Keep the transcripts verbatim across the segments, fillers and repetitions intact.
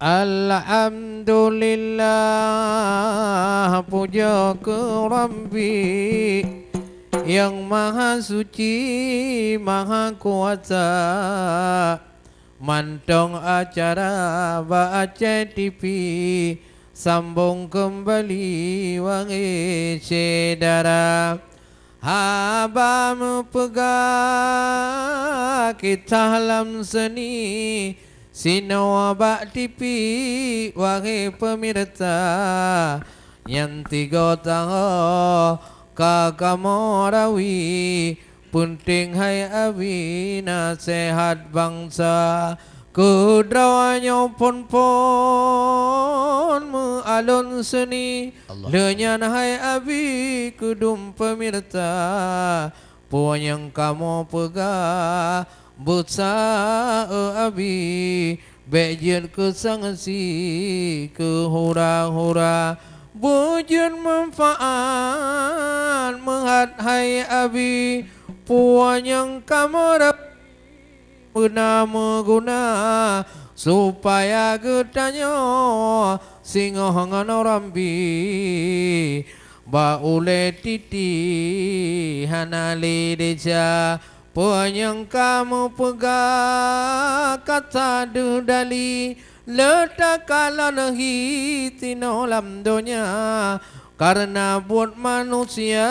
Alhamdulillah, pujoe keu Rabbi nyang Maha Suci, Maha Kuasa. Mantong acara bak Aceh T V sambong keumbali, wahé syedara. Haba meupeugah kisah lam seuni, sinoe bak T V, wahé peumirsa. Nyan tiga saho ka kamoe rawi, peunteng hai Abi naseuhat bansa. Keu droe nyoe phon-phon meualon seuni, Allah. Lheueh nyan hai Abi keudum peumirsa, peue nyang kamoe peugah, beusapeue Abi, bék jeuet keu sangsi, keu hura-hura, beujeuet manfaat meuhat hai Abi, peue nyang kamoe rabi beuna meuguna, supaya geutanyoe singoh ngon Rabbi bak ulée titi hana lé desya. Peue nyang ka meupeugah kata deuh dali, le takalon hi sinoe lam donya. Kareuna buet manusia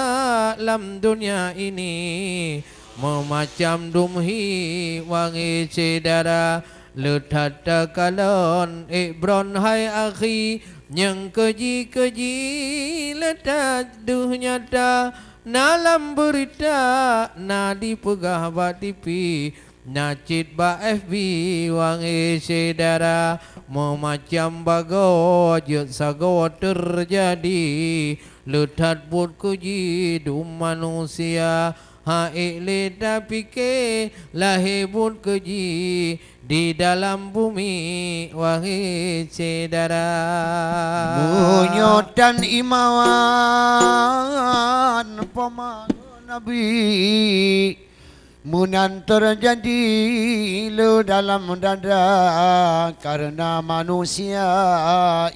lam donya ini meumacam dum hi, wahé syedara. Le that takalon, ék bron hai akhi, nyang keuji-keuji le that deuh nyata. Na lam beurita, na dipeugah bak T V, na cit bak F B, wahé syedara. Meumacam bagoe jeuet sagoe teujadi, le that buet keuji dum manusia. Hana ék lé tapike lahé buet keuji di dalam bumi, wahé syedara. Meunyoe tan imawan peumanö Nabi, meunan teujadi le dalam dada, kareuna manusia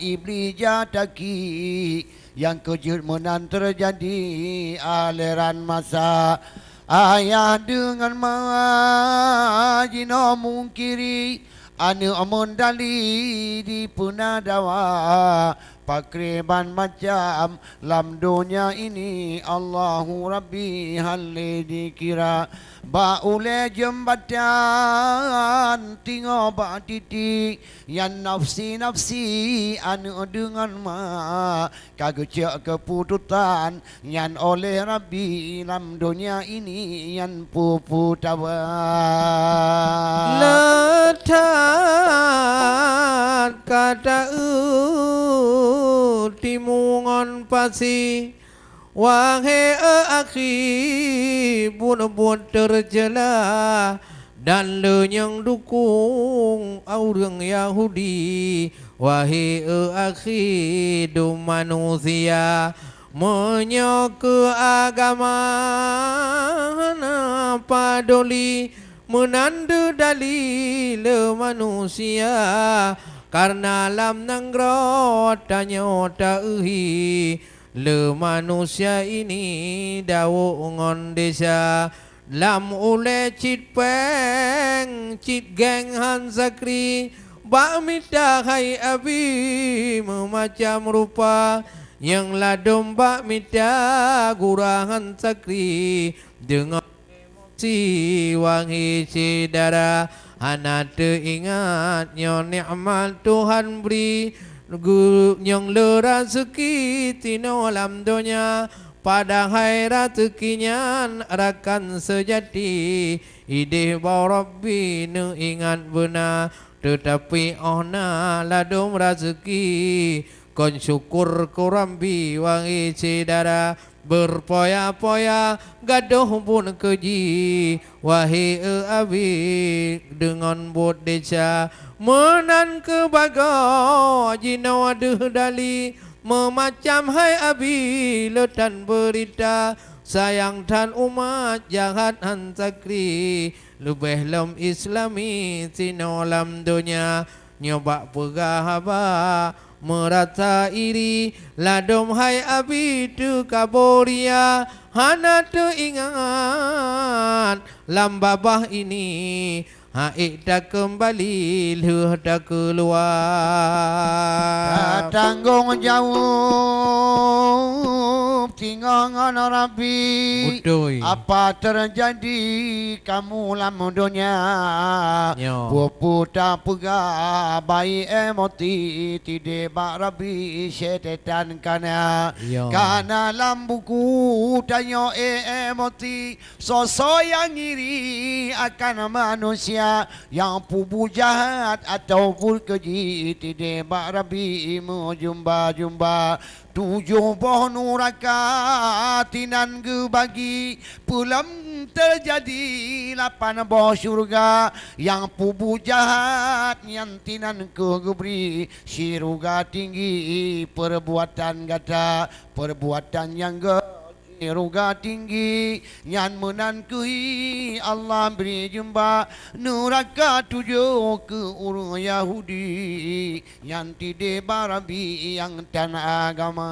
Iblih jak taki. Nyang keujeuet meunan teujadi aleran masa. Ayah deungon ma jinoe mungkiri, aneuëk meudali dipeuna dawa, pakriban macam lam donya ini Allahu Rabbi hana lé dikira. Bak ulée jeumbatan tingoh bak titi, nyan nafsi-nafsi aneuëk deungon ma ka geucok keuputosan nyan oleh Rabbi lam donya ini, nyan peue-peue tawa. Le that ka taeu timu ngon pasi, wahé akhi buet-buet teucela, dan le nyang dukong ureuëng Yahudi, wahé akhi dum manusia. Meunyoe keu agama hana padoli, meunan deuh dali le manusia, kareuna lam nanggroe tanyoe taeu hi, le manusia ini dawok ngon desya. Lam ulée cit péng, cit geng han sakri, bak mita hai Abi meumacam rupa, nyang ladom bak mita gura han sakri, deungon emosi wahé syedara. Hana teuingat nyoe nikmat Tuhan bri, gu-, nyang le raseuki tinoe lam donya. Padahai raseuki nyan rakan seujati, idéh bak Rabbi neuingat beuna, teutapi óh na ladom raseuki, kon syukur keu Rabbi wahé syedara. Beupoya-poya gadôh buet keuji, wahé Abi deungon buet desya, meunan keu bagoe jinoe deuh dali. Meumacam hai Abi le that beurita, sayang that umat jahat han sakri, leubeh lom Islami sinoe lam donya. Nyoe bak peugah haba meurasa iri, ladôm hai Abi teukaboria, hana teuingat lam babah ini, ha'ék takeumbali lheueh takeuluwa. Tatanggong jaweueb singoh ngon Rabbi. Beutôi. Apa teujadi kamoe lam donya? Nyoe. Peue-peue tapeugah bayi emosi, tideh bak Rabbi syaitan kana. Iya. Kana lam buku tanyoe emosi, soe-soe nyang ngiri akan manusia, nyang peubuet jahat ataupun keujih, tideh bak Rabbi meujumba-jumba. Tujoh boh nuraka tinan geubagi, peulom teujadi lapan boh syeuruga. Nyang peubuet jahat nyan tinan keuh geubri syeuruga tinggi. Peurbuatan gata, peurbuatan nyang gét, syeuruga tinggi, nyan meunan keuh Allah bri jumba nuraka tujoh keu ureuëng Yahudi. Nyan tideh bak Rabbi nyang tan agama.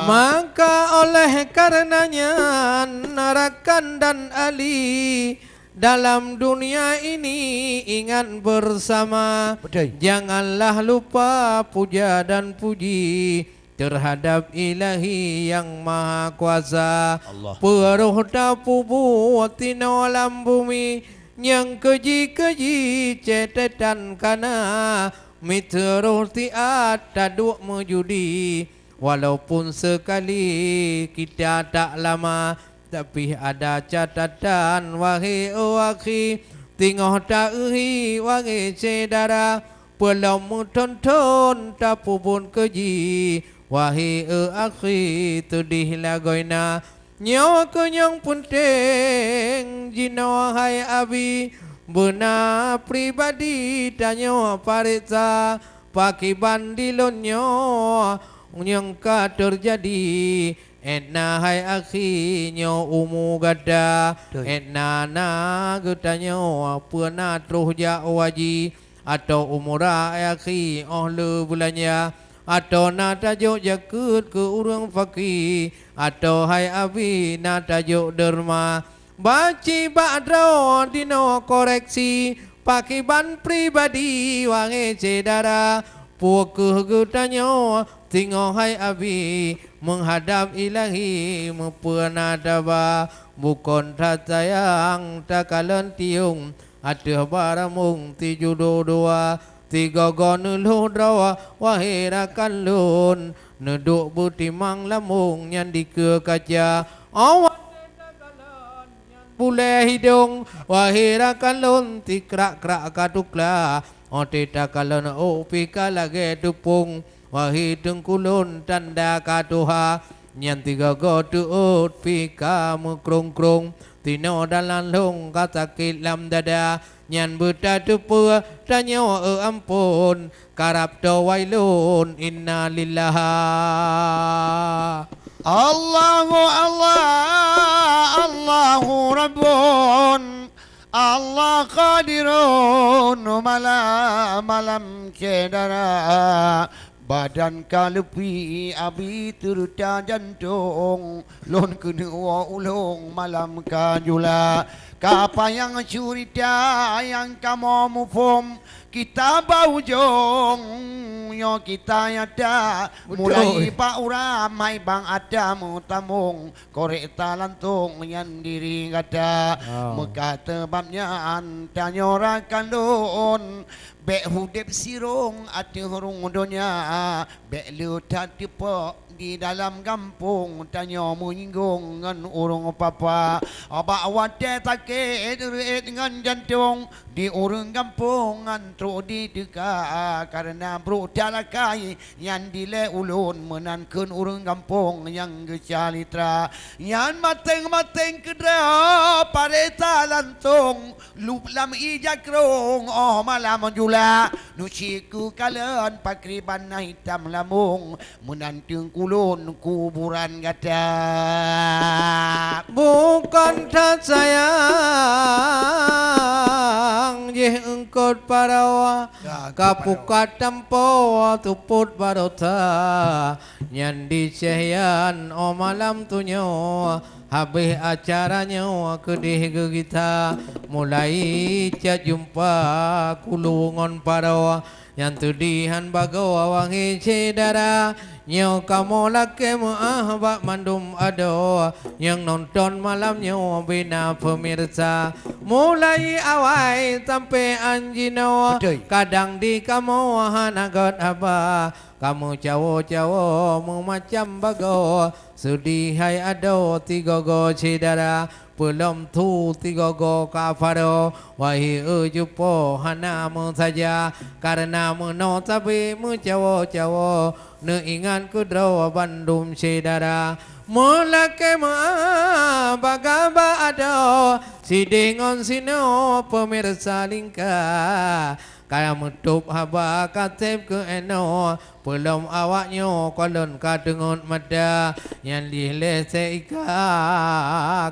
Maka oleh karena nyan, rakan dan ahli, dalam dunia ini ingat bersama. Betul. Janganlah lupa puja dan puji terhadap Ilahi Yang Maha Kuasa. Allah. Peurôh tapeubuet tinoe lam bumi, nyang keujih-keujih syaitan kana, miseurôh siat taduek meujudi. Walaupun sekali kita tak lama, tapi ada catatan, wahai oh akhi, singoh ta-euhi, wahai syedara, peulom meuthon-thon tapeubuet keujih, wahai oh akhi, seudeh lagoina. Nyoe keuh nyang peunteng jinoe hai Abi, beuna pribadi tanyoe pareksa, pakiban di lôn nyoe nyang ka teujadi. Étna hai akhi nyoe umu gata, betul, étna na geutanyoe peue na troh jak waji, atau umura hai akhi óh lheueh beulanja, atau na tajok jakeuet keu ureuëng fakri, atau hai Abi na tajok deurma. Baci bak droe dinoe koreksi, pakiban pribadi wahai syedara, peue keuh geutanyoe singoh hai Abi, meuhadab Ilahi meupeue na taba, bukon that sayang takalon tiong, ateueh baramong sijudo dua, sigogo neulhôh droe, wahai rakan lôn, neuduek beutimang lamong nyan dikeue kaca. Awai takalon nyan bulée hidong, wahai rakan lôn, sikrak-krak ka tukla, óh takalon ôk pih ka lagée teupông. Wahai teungku lôn tanda ka tuha, nyan sigogo teuôt pih ka meukrông-krông, sinoe dalam lôn ka sakét lam dada, nyan beutateupeue tanyoe eu amphon, karab toe wailôn, innalillaha. Allahu Allah, Allahu Rabbun, Allah Qadirun, malam-malam syedara, badan ka leupie Abi seureuta jantông, lôn keuneuk woe u lôn malam ka jula. Ka panyang ceurita nyang kamoe muphom, kita ba ujong nyoe kita nyata. Beutôi. Mulai bak uram hai bang ata meutamong, korekta lantong nyan diri gata. Ah. Meuka teubab nyan tanyoe rakan lôn, bék udeb sirong ateueh rhueng donya, bék le that teupok di dalam gampông tanyoe meunyinggong ngon ureuëng papa. Bak watée sakét reuet ngon jantông, di ureuëng gampông nyan trok diteuka, kareuna brok talakai nyan dilée ulôn meunan kheun ureuëng gampông nyang geucalitra. Nyan maséng-maséng keudroe pareksa lantong, lub lam ija krông óh malam jula, nuci keu kalon pakriban na hitam lamong, meunan teungku lôn kuburan gata. Bukon that sayang Eungkot paroe, ka pukat tampoe tupot baroesa, nyan di Syeh Yan, oh malam tunyok, habéh acara nyoe keudeh geugisa, mulai cit jumpa kulu ngon paroe, nyan teudeh han bagoe wahé syedara. Nyoe kamoe lakée meuáh bak mandum adoe nyang nonton malam nyoe bina peumirsa. Mulai awai sampoe 'an jinoe, kadang di kamoe hana göt haba. Kamoe cawoe-cawoe meumacam bagoe, seudeh hai adoe sigoe-goe syedara. Peulom thu sigoe-goe ka paroe, wahé eu jupo hana meusaja, kareuna meunoe sabe meucawoe-cawoe, neuingat keudroe bandum syedara. Meulakée meuáh bak gaba adoe, sideh ngon sinoe peumirsa lingka. Ka meutôb haba ka seb keu inoe, peulom awak nyoe kalon ka teungeut mata, nyan lheueh lé seuika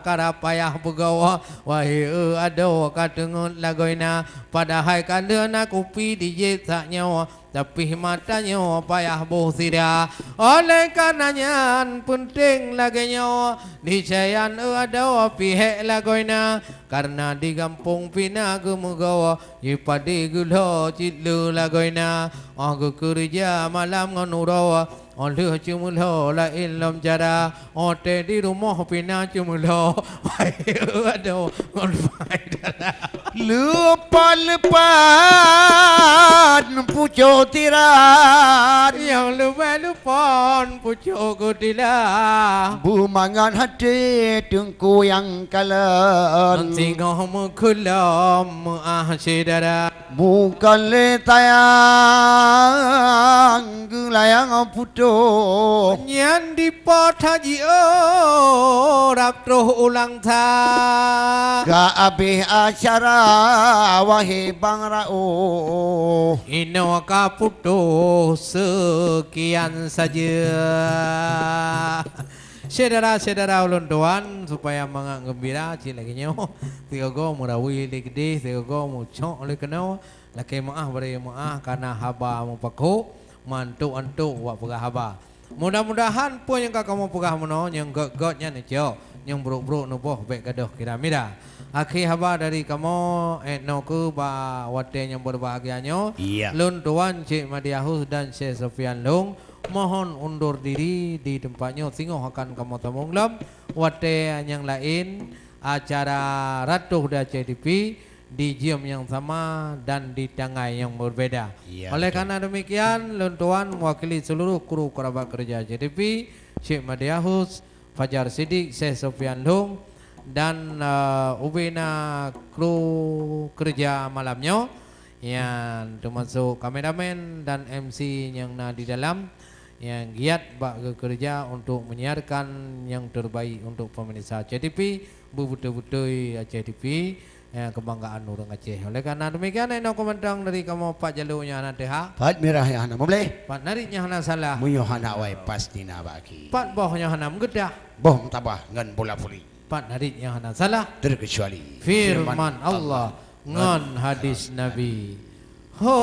karab payah peugoe, wahé eu adoe ka teungeut lagoena, padahai ka lheueh na kupi di jép sak nyoe, tapi mata nyoe payah boh sira. Oleh kareuna nyan peunteng lagée nyoe, di Syeh Yan eu adoe pih hék lagoena, kareuna di gampông pih na geumeugoe. Jipadé geulhô cit le lagoena, óh geukeureuja malam ngon uroe, óh lheueh ceumeulhô laén lom cara, óh tée di rumoh pih na ceumeulhô, wahé eu adoe ngon pai dara. Leupon-leupon pucok tiran, nyang leubeh leupon pucok geutila. Beumangat até teungku nyang kalon, singoh meukeulom meuáh syedara. Bukon lé sayang geulayang putôh, nyan di Po Haji Arab troh ulang that. Ka abéh acara, wahé Bang Raoh, inoe ka putôh seukian saja. Syedara-syedara ulôn tuan, supaya mangat geumbira cit lagée nyoe, sigoe-goe meurawi lé keudeh, sigoe-goe meucok lé keunoe, lakée meuáh baré meuáh, kareuna haba meupakoe, meuantok-antok wak peugah haba. Mudah-mudahan peue nyang ka kamoe peugah meunoe nyang gét-gét nyan neucok, nyang brok-brok neuboh bék gadôh kira-mira. Akhé haba dari kamoe, eh, 'oh noe keuh bak watée nyang beubahgia nyoe, lôn tuan Cék Madiahus dan Syeh Sofian Long mohon undur diri di teumpat nyoe, singoh akan kamoe sambông lom watée nyang laén acara Ratoh di Aceh TV di jam nyang sama dan di tanggai nyang beubeda. Oleh karena demikian, lôn tuan mewakili seluruh kru kerabat kerja Aceh TV, Cék Madiahus, Fajar Sidik, Syeh Sofian Long, dan, eh, ubena kru kerja malam nyoe, nyan teumasok kameramen dan MC nyang na di dalam, nyang giat bak geukeureuja untuk menyiarkan nyang terbaik untuk pemirsa Aceh TV, beubeutôi-beutôi Aceh TV, eh, kebanggaan ureuëng Aceh. Oleh karena demikian, inoe keumantong dari kamoe pat jalô nyang hana teuha. Pat mirah nyang hana mubleh. Pat narit nyang hana salah. Meunyoe hana awai pasti na baki. Pat boh nyang hana meugeudah. Boh meutabah ngon bola voli. Pat narit nyang hana salah. Terkecuali firman Allah ngon hadis Nabi. Ho.